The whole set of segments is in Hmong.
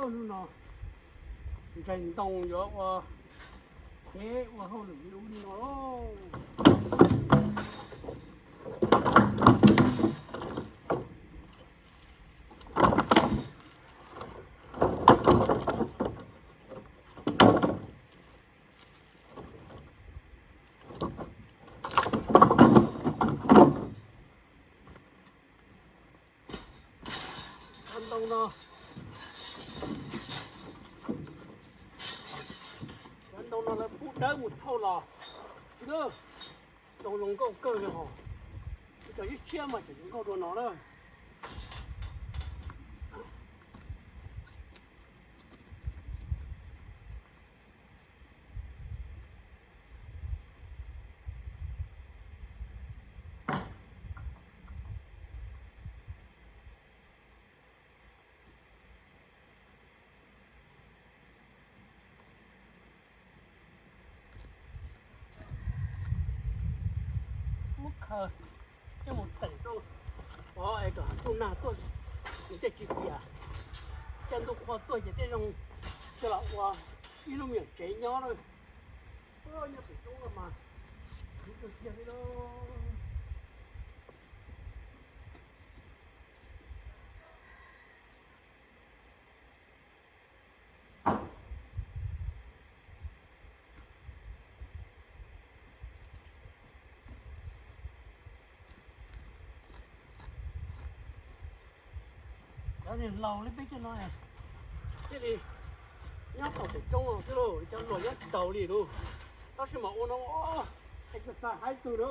Hnub no ntsaig ntoo yuav ua, ua hauj lwm li ub li no. Cov ntoo no, cov ntoo no lawv pub dawb mus thauj los. Ntoo zoo nkauj kawg li hos. Cov ib tshiab mas tseem zoo nkauj dua no na. Muab khaws coj mus teem rau, es kom ntuj nag tuaj, nws thiaj tsis tias, caj ntuj qhua tuaj ces thiaj zoo coj los ua ib lub me nyuam tsev nyob na. Nyob pem roob no mas kuv kawg kiag li lauj. Cov niag laus li peb cov no thiaj li nyob tau pem roob xwb lauj, cov hluas nyob tsis tau li lauj. Tab sis mas ua no, es koj xav hais twg na?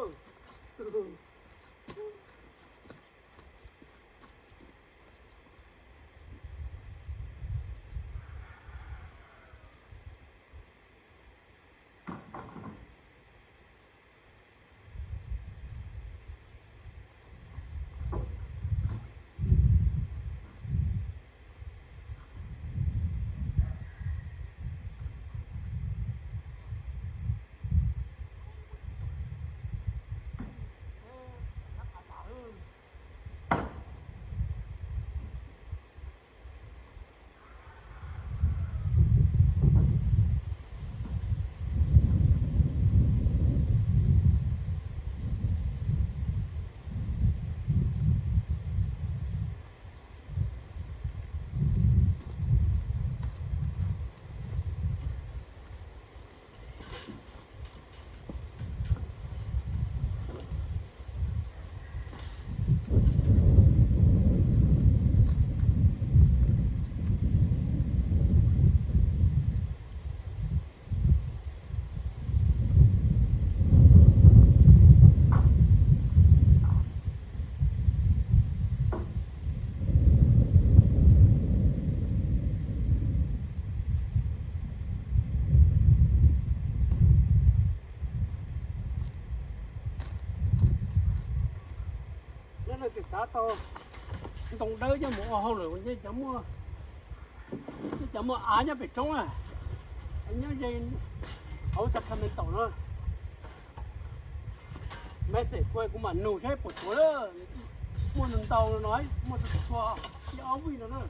Nyob no tsis xav tau ntoo dawb coj mus ua hauj lwm, cov muaj, cov muaj av nyob pem roob na, nyob ze hauv Sacramento no. Message kuv, kuv mam nug seb puas tshuav, muaj ntau no, muaj txhua ib ob vij no na.